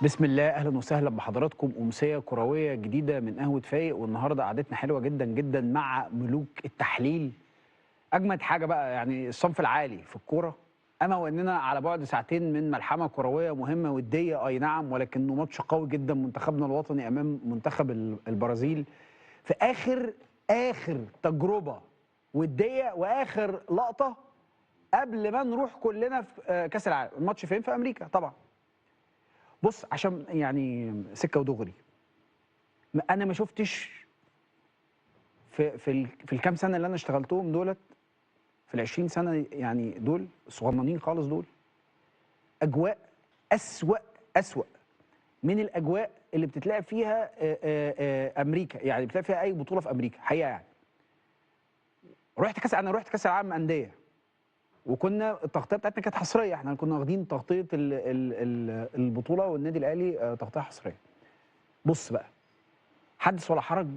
بسم الله، اهلا وسهلا بحضراتكم. امسية كروية جديدة من قهوة فايق، والنهارده قعدتنا حلوة جدا جدا مع ملوك التحليل. اجمد حاجة بقى يعني الصنف العالي في الكورة، اما واننا على بعد ساعتين من ملحمة كروية مهمة وديه، اي نعم، ولكنه ماتش قوي جدا، منتخبنا الوطني امام منتخب البرازيل في اخر تجربه وديه واخر لقطة قبل ما نروح كلنا في كاس العالم. الماتش فين؟ في امريكا طبعا. بص، عشان يعني سكة ودغري، انا ما شفتش في الكام سنة اللي انا اشتغلتهم دولت، في ال20 سنة يعني دول صغننين خالص دول، اجواء اسوأ من الاجواء اللي بتتلعب فيها امريكا، يعني بتلعب فيها اي بطوله في امريكا حقيقة. يعني انا رحت كاس العالم اندية، وكنا التغطية بتاعتنا كانت حصرية، احنا كنا واخدين تغطيه البطولة والنادي الاهلي تغطيه حصرية. بص بقى، حدث ولا حرج،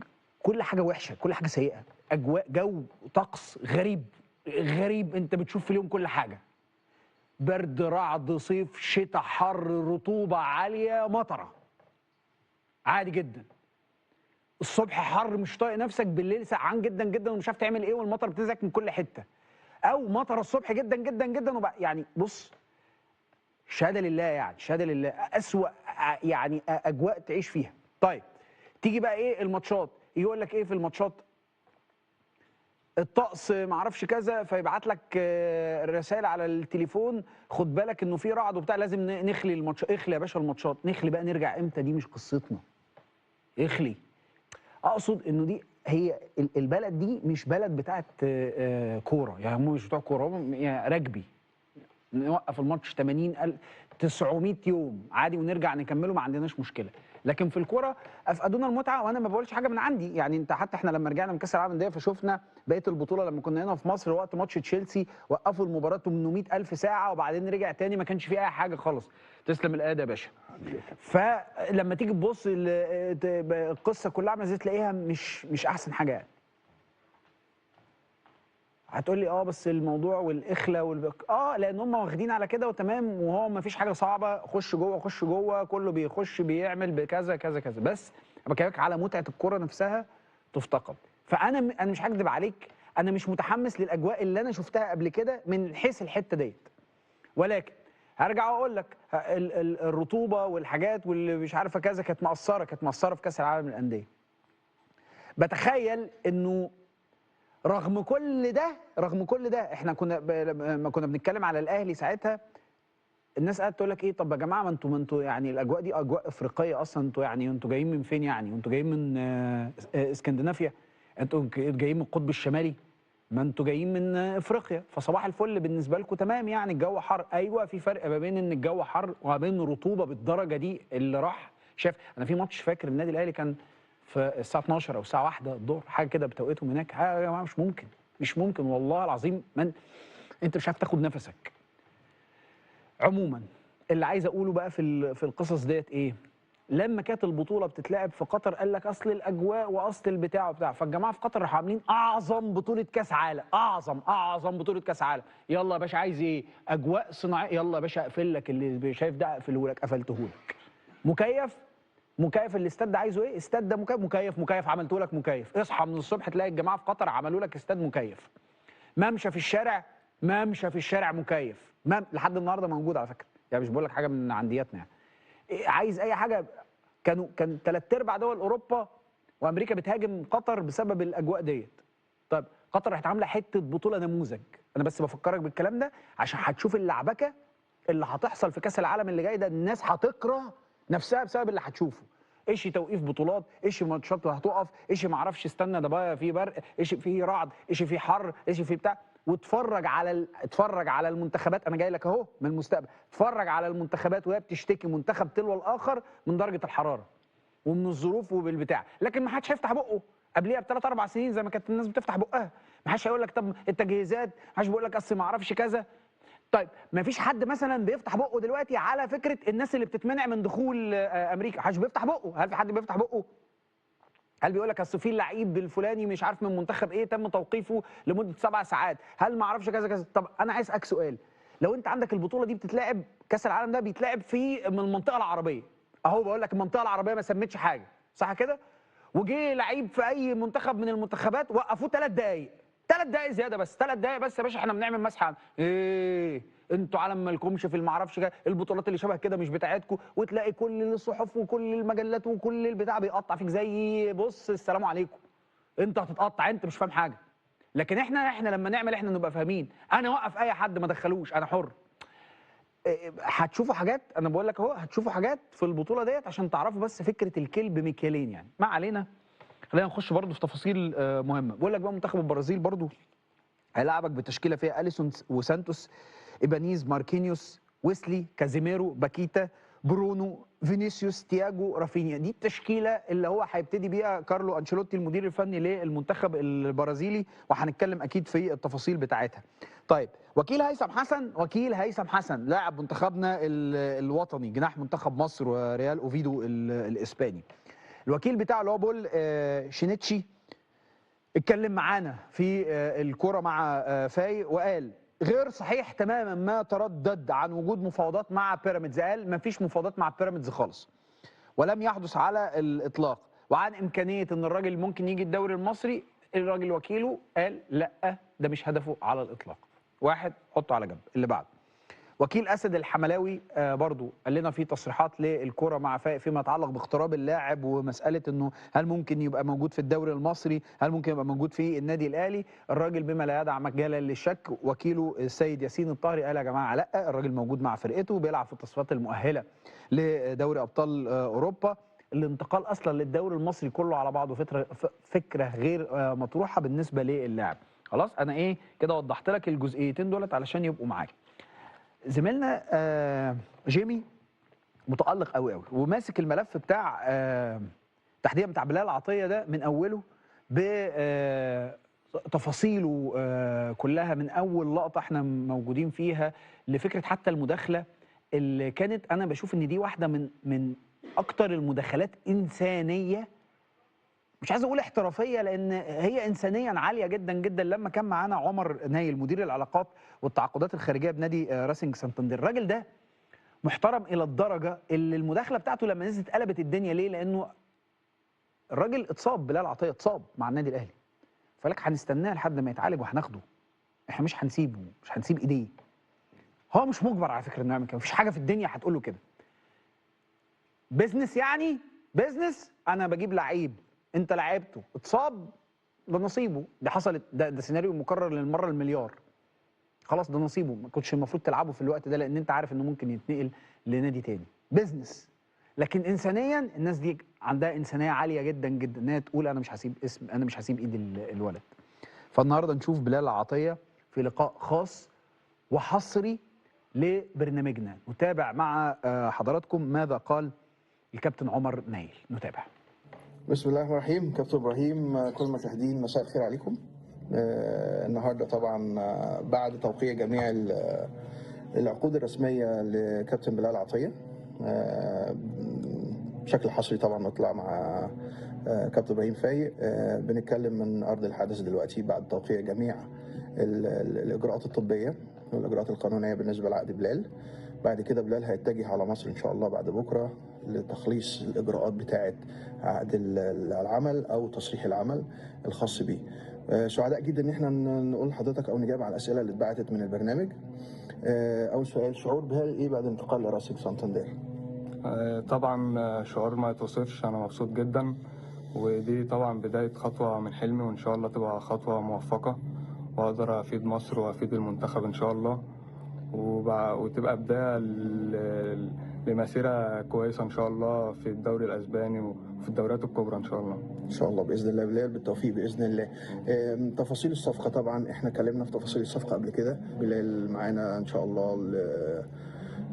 كل حاجة وحشة، كل حاجة سيئه، اجواء، جو، طقس غريب غريب، انت بتشوف في اليوم كل حاجة، برد، رعد، صيف، شتاء، حر، رطوبة عالية، مطره، عادي جدا. الصبح حر مش طايق نفسك، بالليل سقعان جدا جدا ومش عارف تعمل ايه، والمطر بتنزلك من كل حتة، او مطر الصبح جدا جدا جدا وبقى يعني بص، شهادة لله، يعني شهادة لله، اسوأ يعني اجواء تعيش فيها. طيب تيجي بقى ايه الماتشات، يقول لك ايه في الماتشات؟ الطقس معرفش كذا، فيبعت لك رسائل على التليفون، خد بالك انه في رعد وبتاع، لازم نخلي الماتش. اخلي يا باشا الماتشات، نخلي بقى، نرجع امتى؟ دي مش قصتنا، اخلي. اقصد انه دي هي البلد دي مش بلد بتاعت كورة، يعني هم مش بتوع كورة، هم يعني رجبي. نوقف الماتش 80,900 يوم عادي ونرجع نكمله، ما عندناش مشكلة. لكن في الكورة افقدونا المتعة، وانا ما بقولش حاجة من عندي يعني. انت حتى احنا لما رجعنا من كاس العالم للاندية فشفنا بقية البطولة، لما كنا هنا في مصر وقت ماتش تشيلسي وقفوا المباراة 800,000 ساعة، وبعدين رجع تاني ما كانش فيه اي حاجة خالص. تسلم القادة يا باشا. فلما تيجي تبص القصة كلها عامله ازاي، تلاقيها مش احسن حاجة يعني. هتقول لي بس الموضوع والاخله لان هم واخدين على كده وتمام، وهو ما فيش حاجة صعبة، خش جوه خش جوه، كله بيخش بيعمل بكذا كذا كذا. بس بكلمك على متعه الكورة نفسها تفتقد. فانا مش هكدب عليك، انا مش متحمس للاجواء اللي انا شفتها قبل كده من حيث الحتة ديت، ولكن هرجع واقول لك الرطوبة والحاجات واللي مش عارفه كذا كانت مقصرة في كاس العالم للاندية. بتخيل انه رغم كل ده احنا كنا لما كنا بنتكلم على الاهلي ساعتها، الناس قعدت تقول لك ايه، طب يا جماعة ما انتوا يعني الاجواء دي اجواء افريقية اصلا، انتوا يعني انتوا جايين من فين يعني؟ انتوا جايين من اسكندنافيا، انتوا جايين من القطب الشمالي، ما انتوا جايين من افريقيا، فصباح الفل بالنسبة لكم تمام يعني الجو حر. ايوه، في فرق ما بين ان الجو حر وما بين رطوبة بالدرجة دي. اللي راح شاف، انا في ماتش فاكر النادي الاهلي كان في الساعة 12 او الساعة 1 الظهر حاجة كده بتوقيتهم هناك، يا جماعة مش ممكن، مش ممكن والله العظيم، انت مش عارف تاخد نفسك. عموما اللي عايز اقوله بقى في القصص ديت ايه، لما كانت البطولة بتتلعب في قطر قال لك اصل الاجواء واصل البتاع وبتاع، فالجماعه في قطر راحوا عاملين اعظم بطوله كاس عالم، اعظم بطوله كاس عالم. يلا يا باشا عايز ايه؟ اجواء صناعية، يلا يا باشا اقفل لك اللي شايف ده، اقفله لك، قفلته لك. مكيف الاستاد ده عايزه ايه؟ استاد ده مكيف مكيف، عملته لك مكيف. اصحى من الصبح تلاقي الجماعة في قطر عملوا لك استاد مكيف. ممشى في الشارع، مكيف، لحد النهارده موجود على فكرة، يعني مش بقول لك حاجة من عندياتنا يعني. عايز اي حاجة. كان 3/4 دول اوروبا وامريكا بتهاجم قطر بسبب الاجواء ديت. طيب قطر راحت عامله حتة بطوله نموذج. انا بس بفكرك بالكلام ده عشان هتشوف اللعبكه اللي هتحصل في كاس العالم اللي جاي ده، الناس هتكره نفسها بسبب اللي هتشوفه. ايش توقيف بطولات، ايش ماتشات هتقف، ايش ما اعرفش استنى ده بقى في برق، ايش في رعد، ايش في حر، ايش في بتاع. واتفرج على اتفرج على المنتخبات، انا جاي لك اهو من المستقبل، اتفرج على المنتخبات وهي بتشتكي منتخب تلو الاخر من درجه الحرارة ومن الظروف وبالبتاع، لكن ما حدش هيفتح بقه قبليها بثلاث اربع سنين زي ما كانت الناس بتفتح بقها. ما حدش هيقول لك طب التجهيزات، ما حدش بيقول لك اصل ما اعرفش كذا. طيب ما فيش حد مثلا بيفتح بقه دلوقتي على فكرة الناس اللي بتتمنع من دخول امريكا، ما حدش بيفتح بقه. هل في حد بيفتح بقه؟ هل بيقول لك اصل في اللعيب الفلاني مش عارف من منتخب ايه تم توقيفه لمدة 7 ساعات، هل ما اعرفش كذا كذا؟ طب انا عايز اسالك سؤال، لو انت عندك البطولة دي بتتلعب، كاس العالم ده بيتلعب في من المنطقة العربية، اهو بقول لك المنطقة العربية ما سمتش حاجة، صح كده؟ وجه لعيب في اي منتخب من المنتخبات وقفوه 3 دقائق، 3 دقائق زيادة بس، 3 دقائق بس يا باشا، احنا بنعمل مسحه. ايه انتوا عالم مالكمش في المعرفش كده، البطولات اللي شبه كده مش بتاعتكم، وتلاقي كل الصحف وكل المجلات وكل البتاع بيقطع فيك زي بص السلام عليكم، انت هتتقطع، انت مش فاهم حاجة. لكن احنا لما نعمل احنا نبقى فاهمين. انا اوقف اي حد ما دخلوش، انا حر. هتشوفوا حاجات، انا بقول لك اهو، هتشوفوا حاجات في البطولة ديت عشان تعرفوا بس فكرة الكلب مكيالين يعني. ما علينا، خلينا نخش برضو في تفاصيل مهمة. بقول لك بقى منتخب البرازيل برضو هيلعبك بتشكيله فيها اليسون وسانتوس، ايبانيز، ماركينيوس، ويسلي، كازيميرو، باكيتا، برونو، فينيسيوس، تياجو، رافينيا. دي التشكيلة اللي هو هيبتدي بيها كارلو انشيلوتي المدير الفني للمنتخب البرازيلي، وهنتكلم اكيد في التفاصيل بتاعتها. طيب وكيل هيثم حسن، وكيل هيثم حسن لاعب منتخبنا الوطني، جناح منتخب مصر وريال اوفيدو الاسباني، الوكيل بتاعه اللي هو بول شينيتشي اتكلم معانا في الكورة مع فايق وقال غير صحيح تماما ما تردد عن وجود مفاوضات مع بيراميدز. قال ما فيش مفاوضات مع بيراميدز خالص ولم يحدث على الاطلاق. وعن امكانية ان الراجل ممكن يجي الدوري المصري، الراجل وكيله قال لا ده مش هدفه على الاطلاق. واحد حطه على جنب. اللي بعد وكيل اسد الحملاوي برضو قال لنا في تصريحات للكرة مع فايق فيما يتعلق باقتراب اللاعب ومسالة انه هل ممكن يبقى موجود في الدوري المصري، هل ممكن يبقى موجود في النادي الاهلي. الراجل بما لا يدع مجالا للشك وكيله السيد ياسين الطاهري قال يا جماعة لا، الراجل موجود مع فرقته بيلعب في التصفيات المؤهله لدوري ابطال اوروبا. الانتقال اصلا للدوري المصري كله على بعضه فكرة غير مطروحة بالنسبة للاعب. خلاص انا ايه كده وضحت لك الجزئيتين دولت علشان يبقوا معاك. زميلنا جيمي متألق قوي قوي وماسك الملف بتاع تحديدا بتاع بلال عطية ده من اوله بتفاصيله كلها، من اول لقطة احنا موجودين فيها لفكرة حتى المداخلة اللي كانت، انا بشوف ان دي واحدة من اكتر المداخلات انسانيه، مش عايز اقول احترافية لان هي انسانيا عالية جدا جدا. لما كان معانا عمر نايل مدير العلاقات والتعاقدات الخارجية بنادي راسنج سانتاندير، الراجل ده محترم الى الدرجة اللي المداخلة بتاعته لما نزلت قلبت الدنيا. ليه؟ لانه الراجل اتصاب، بلال عطية اتصاب مع النادي الاهلي، فلك هنستناه لحد ما يتعالج وهناخده، احنا مش هنسيبه، مش هنسيب ايديه. هو مش مجبر على فكرة انه يعمل كده، مفيش حاجة في الدنيا هتقول له كده. business يعني business، انا بجيب لعيب انت لعبته اتصاب ده نصيبه، ده حصلت، ده سيناريو مكرر للمرة المليار، خلاص ده نصيبه، ما كنتش المفروض تلعبه في الوقت ده لان انت عارف انه ممكن يتنقل لنادي تاني، business. لكن انسانيا الناس دي عندها انسانيه عالية جدا جدا انها تقول انا مش هسيب اسم، انا مش هسيب ايد الولد. فالنهارده نشوف بلال عطية في لقاء خاص وحصري لبرنامجنا، نتابع مع حضراتكم ماذا قال الكابتن عمر نايل. نتابع. بسم الله الرحمن الرحيم. كابتن ابراهيم، كل المشاهدين مساء الخير عليكم. النهارده طبعا بعد توقيع جميع العقود الرسمية لكابتن بلال عطية بشكل حصري، طبعا نطلع مع كابتن ابراهيم فايق. بنتكلم من ارض الحدث دلوقتي بعد توقيع جميع الاجراءات الطبية والاجراءات القانونية بالنسبة لعقد بلال. بعد كده بلال هيتجه على مصر ان شاء الله بعد بكره لتخليص الاجراءات بتاعه عقد العمل او تصريح العمل الخاص بيه. سعداء جدا ان احنا نقول لحضرتك او نجاوب على الاسئلة اللي اتبعتت من البرنامج. اول سؤال، شعور بلال ايه بعد انتقال لراسنج سانتاندير؟ طبعا شعور ما يتوصفش، انا مبسوط جدا، ودي طبعا بداية خطوة من حلمي، وان شاء الله تبقى خطوة موفقة واقدر افيد مصر وافيد المنتخب ان شاء الله، وتبقى بداية لمسيرة كويسة إن شاء الله في الدوري الأسباني وفي الدوريات الكبرى إن شاء الله. إن شاء الله بإذن الله بلال، بالتوفيق بإذن الله. تفاصيل الصفقة طبعا إحنا اتكلمنا في تفاصيل الصفقة قبل كده. بلال معانا إن شاء الله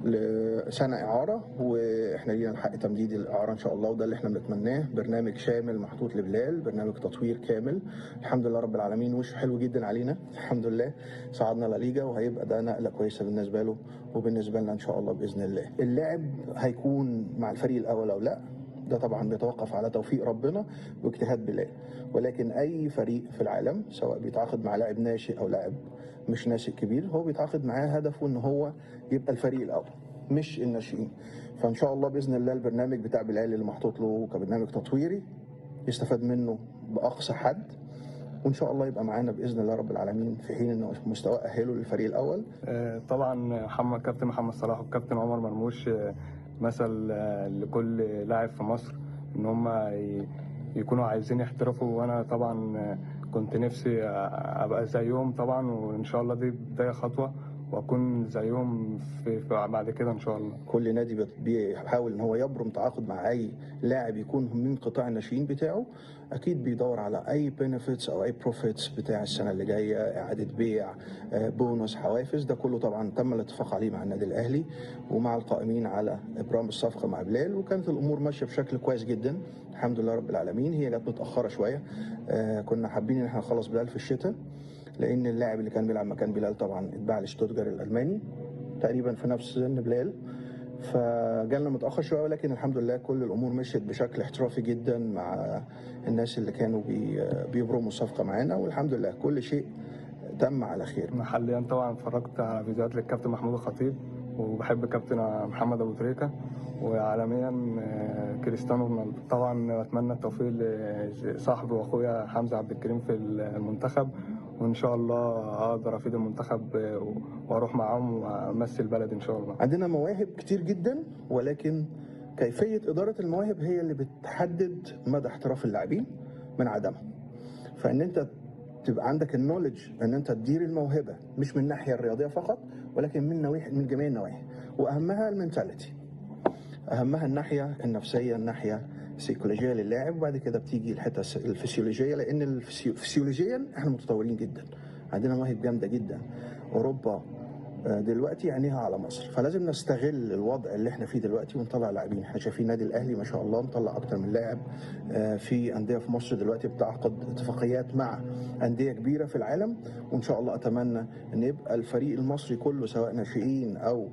لسنة إعارة، وإحنا لينا الحق تمديد الإعارة إن شاء الله، وده اللي إحنا بنتمناه. برنامج شامل محطوط لبلال، برنامج تطوير كامل، الحمد لله رب العالمين، وشه حلو جدا علينا الحمد لله، صعدنا لا ليجا، وهيبقى ده نقلة كويسة بالنسبة له وبالنسبة لنا إن شاء الله بإذن الله. اللاعب هيكون مع الفريق الأول أو لا، ده طبعا بيتوقف على توفيق ربنا واجتهاد بلال، ولكن اي فريق في العالم سواء بيتعاقد مع لاعب ناشئ او لاعب مش ناشئ كبير، هو بيتعاقد معاه هدفه ان هو يبقى الفريق الاول مش الناشئين. فان شاء الله باذن الله البرنامج بتاع بلال اللي محطوط له كبرنامج تطويري يستفاد منه باقصى حد، وان شاء الله يبقى معانا باذن الله رب العالمين في حين انه مستواه اهله للفريق الاول. طبعا كابتن محمد صلاح والكابتن عمر مرموش مثل لكل لاعب في مصر ان هم يكونوا عايزين يحترفوا، وانا طبعا كنت نفسي ابقى زيهم طبعا، وان شاء الله دي بداية خطوة واكون زيهم في بعد كده ان شاء الله. كل نادي بيحاول ان هو يبرم تعاقد مع اي لاعب يكون من قطاع الناشئين بتاعه، اكيد بيدور على اي benefits او اي profits بتاع السنة اللي جاية، اعاده بيع، بونص، حوافز. ده كله طبعا تم الاتفاق عليه مع النادي الاهلي ومع القائمين على ابرام الصفقة مع بلال، وكانت الامور ماشية بشكل كويس جدا الحمد لله رب العالمين. هي جت متاخرة شوية، كنا حابين ان احنا نخلص بلال في الشتاء، لان اللاعب اللي كان بيلعب مكان بلال طبعا اتباع لشتوتجارت الالماني تقريبا في نفس سن بلال، فجالنا متاخر شوية، ولكن الحمد لله كل الامور مشيت بشكل احترافي جدا مع الناس اللي كانوا بيبرموا الصفقة معانا، والحمد لله كل شيء تم على خير. انا حاليا طبعا اتفرجت على فيديوهات للكابتن محمود الخطيب، وبحب كابتن محمد ابو تريكه، وعالميا كريستيانو رونالدو. طبعا بتمنى التوفيق لصاحبي واخويا حمزة عبد الكريم في المنتخب، وان شاء الله اقدر افيد المنتخب واروح معاهم وامثل بلدي ان شاء الله. عندنا مواهب كتير جدا، ولكن كيفية ادارة المواهب هي اللي بتحدد مدى احتراف اللاعبين من عدمها. فان انت تبقى عندك ال knowledge ان انت تدير الموهبة مش من الناحية الرياضية فقط، ولكن من جميع النواحي، واهمها ال mentality، اهمها الناحية النفسية، الناحية السيكولوجيه للاعب، وبعد كده بتيجي الحتة الفسيولوجية، لان فسيولوجيا احنا متطورين جدا، عندنا مواهب جامدة جدا. اوروبا دلوقتي عينيها على مصر، فلازم نستغل الوضع اللي احنا فيه دلوقتي ونطلع لاعبين. احنا شايفين النادي الاهلي ما شاء الله مطلع اكتر من لاعب، في اندية في مصر دلوقتي بتعقد اتفاقيات مع اندية كبيرة في العالم، وان شاء الله اتمنى ان يبقى الفريق المصري كله سواء ناشئين او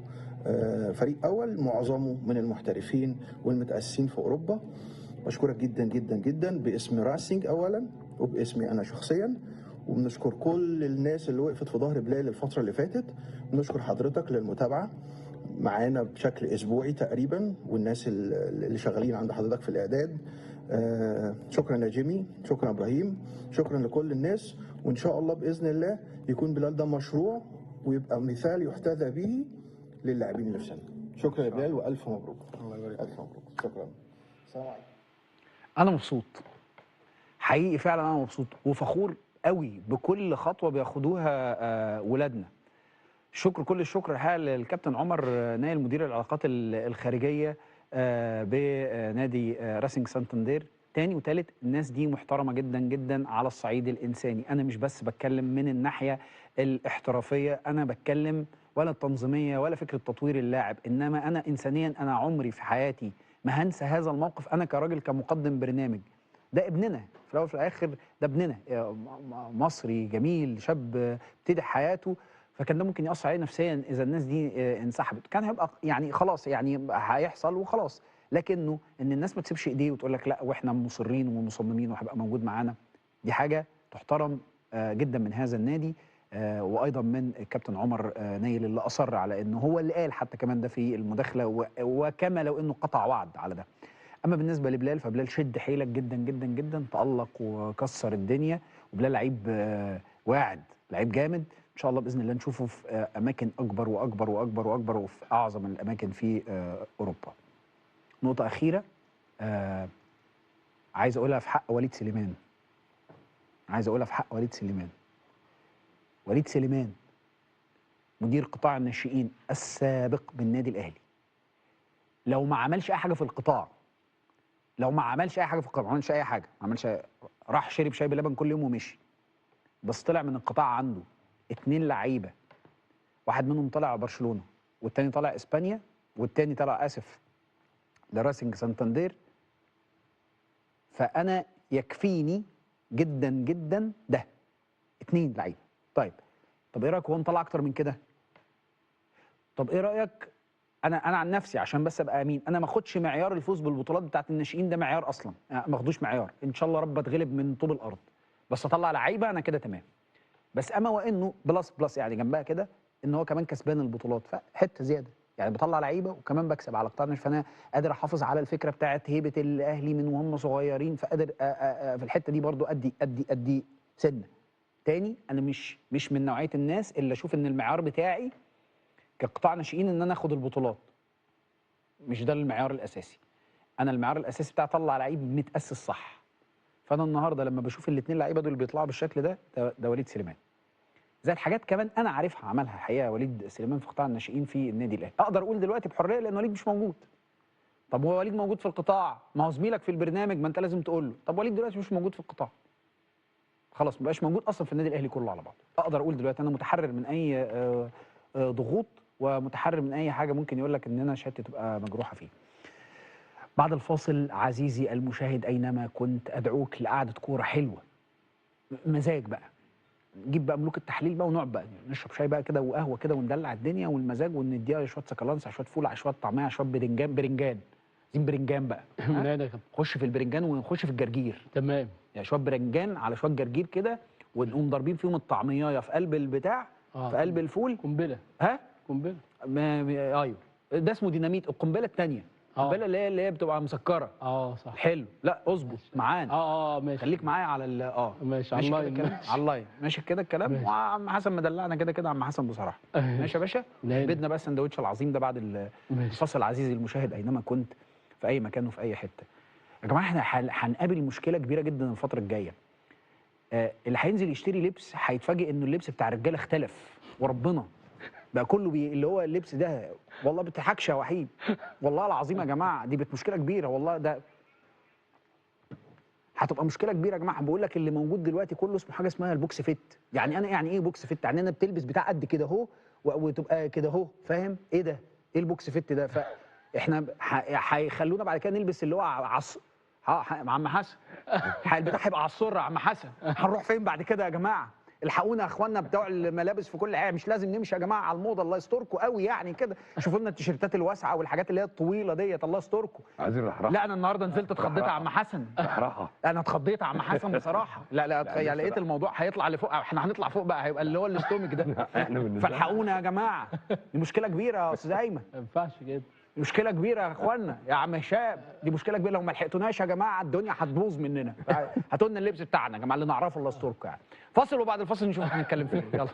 فريق اول معظمه من المحترفين والمتاسسين في اوروبا. بشكرك جدا جدا جدا باسم راسينج اولا وباسمي انا شخصيا، وبنشكر كل الناس اللي وقفت في ظهر بلال الفترة اللي فاتت. بنشكر حضرتك للمتابعة معانا بشكل اسبوعي تقريبا، والناس اللي شغالين عند حضرتك في الاعداد. شكرا يا جيمي، شكرا ابراهيم، شكرا لكل الناس، وان شاء الله باذن الله يكون بلال ده مشروع ويبقى مثال يحتذى به للاعبين اللي في سنة. شكرا يا بلال والف مبروك. الله يبارك. الف مبروك، شكرا. السلام عليكم. انا مبسوط حقيقي، فعلا انا مبسوط وفخور قوي بكل خطوة بياخدوها ولادنا. شكر كل الشكر الحقيقة للكابتن عمر نايل مدير العلاقات الخارجية بنادي راسينج سانتاندير. تاني وتالت، الناس دي محترمه جدا جدا على الصعيد الانساني. انا مش بس بتكلم من الناحية الاحترافية، انا بتكلم ولا التنظيمية ولا فكرة تطوير اللاعب، انما انا انسانيا انا عمري في حياتي ما هنسى هذا الموقف. انا كراجل كمقدم برنامج، ده ابننا في الاول وفي الاخر، ده ابننا، مصري جميل شاب ابتدى حياته، فكان ده ممكن يأثر عليه نفسيا اذا الناس دي انسحبت. كان هيبقى يعني خلاص، يعني هيحصل وخلاص، لكنه ان الناس ما تسيبش ايديه وتقول لك لا واحنا مصرين ومصممين وهيبقى موجود معانا، دي حاجة تحترم جدا من هذا النادي، وايضا من الكابتن عمر نايل اللي اصر على انه هو اللي قال حتى كمان ده في المداخلة، وكما لو انه قطع وعد على ده. اما بالنسبة لبلال، فبلال شد حيلك جدا جدا جدا، تالق وكسر الدنيا، وبلال لعيب واعد، لعيب جامد، ان شاء الله باذن الله نشوفه في اماكن اكبر واكبر واكبر واكبر وفي اعظم الاماكن في اوروبا. نقطة اخيرة عايز اقولها في حق وليد سليمان. عايز اقولها في حق وليد سليمان. وليد سليمان مدير قطاع الناشئين السابق بالنادي الاهلي، لو ما عملش اي حاجة في القطاع، لو ما عملش اي حاجة في القطاع، ما عملش اي حاجة، ما عملش، راح شرب شاي بلبن كل يوم ومشي، بس طلع من القطاع عنده 2 لعيبة، واحد منهم طلع برشلونة والتاني طلع اسبانيا، والتاني طلع اسف لراسينج سانتاندير. فانا يكفيني جدا جدا ده 2 لعيبة. طيب، طب ايه رايك هو مطلع اكتر من كده؟ طب ايه رايك؟ انا عن نفسي عشان بس ابقى امين، انا ما اخدش معيار الفوز بالبطولات بتاعت الناشئين ده معيار اصلا، ما اخدوش معيار، ان شاء الله رب اتغلب من طوب الارض، بس اطلع لعيبة انا كده تمام. بس اما وانه plus plus يعني جنبها كده ان هو كمان كسبان البطولات، فحته زيادة. يعني بطلع لعيبة وكمان بكسب على قطاع الناشئين، فانا قادر احافظ على الفكرة بتاعت هيبة الاهلي من وهم صغيرين، فقادر في الحتة دي برضو ادي ادي ادي سنة. تاني انا مش من نوعية الناس اللي اشوف ان المعيار بتاعي كقطاع ناشئين ان انا اخد البطولات، مش ده المعيار الاساسي. انا المعيار الاساسي بتاعي اطلع لعيب متاسس صح. فانا النهارده لما بشوف الاثنين لعيبة دول بيطلعوا بالشكل ده، ده وليد سليمان. زائد حاجات كمان انا عارفها عملها الحقيقة وليد سليمان في قطاع الناشئين في النادي الاهلي. اقدر اقول دلوقتي بحرية لان وليد مش موجود. طب هو وليد موجود في القطاع؟ ما هو زميلك في البرنامج، ما انت لازم تقول له. طب وليد دلوقتي مش موجود في القطاع، خلاص ما بقاش موجود اصلا في النادي الاهلي كله على بعضه. اقدر اقول دلوقتي انا متحرر من اي ضغوط، ومتحرر من اي حاجة ممكن يقول لك ان انا شهادتي تبقى مجروحة فيه. بعد الفاصل عزيزي المشاهد اينما كنت، ادعوك لقعده كورة حلوة، مزاج بقى، نجيب بقى ملوك التحليل بقى، ونقعد بقى نشرب شاي بقى كده وقهوة كده، وندلع الدنيا والمزاج، ونديها شوية سكالانس على شوية فول على شوية طعميه على شوية برنجان. برنجان عايزين برنجان بقى، نخش في البرنجان ونخش في الجرجير. تمام، يعني شوية برنجان على شوية جرجير كده، ونقوم ضاربين فيهم الطعمية في قلب البتاع، في قلب الفول. قنبلة. ها؟ قنبلة. ايوه، ده اسمه ديناميت. القنبلة الثانية، القنبلة اللي هي بتبقى مسكره. صح، حلو. لا اظبط معانا. ماشي، خليك معايا على ال ماشي على ال line، على ال line. ماشي كده الكلام. وعم حسن مدلعنا كده كده، عم حسن بصراحة. ماشي يا باشا، بدنا بقى السندوتش العظيم ده بعد الفصل. عزيزي المشاهد اينما كنت، في اي مكان وفي اي حتة. يا جماعة احنا هنقابل مشكلة كبيرة جدا الفترة الجاية. اللي هينزل يشتري لبس هيتفاجئ انه اللبس بتاع الرجالة اختلف، وربنا بقى كله اللي هو اللبس ده. والله بتضحكش يا وحيد، والله العظيم يا جماعة دي مشكلة كبيرة، والله ده هتبقى مشكلة كبيرة يا جماعة. بقول لك اللي موجود دلوقتي كله اسمه حاجة اسمها ال box fit. يعني انا يعني ايه box fit؟ يعني انا بتلبس بتاع قد كده اهو وتبقى كده اهو، فاهم ايه ده؟ ايه ال box fit ده؟ فاحنا هيخلونا بعد كده نلبس اللي هو عص عم حسن، البتاع هيبقى على السرة يا عم حسن. هنروح فين بعد كده يا جماعة؟ الحقونا يا اخوانا بتوع الملابس في كل حاجة، مش لازم نمشي يا جماعة على الموضة، الله يستركم قوي يعني كده. شوفوا لنا التيشيرتات الواسعة والحاجات اللي هي الطويلة ديت، الله يستركم. عايزين رحرحه. لا انا النهارده نزلت اتخضيت يا عم حسن. رحرحه. انا اتخضيت يا عم حسن بصراحة. لا لا يعني لقيت الموضوع هيطلع لفوق، احنا هنطلع فوق بقى، هيبقى اللي هو ال stomach ده. احنا بالنسبة فالحقونا يا جماعة، دي مشكلة كبيرة يا استاذ ايمن. ما ينفعش كده، مشكلة كبيرة يا اخوانا يا عم هشام، دي مشكلة كبيرة. لو ما لحقتوناش يا جماعة الدنيا هتبوظ مننا. هاتوا لنا اللبس بتاعنا يا جماعة اللي نعرفه، الله يستركم يعني. فاصل، وبعد الفاصل نشوف هنتكلم فيه. يلا.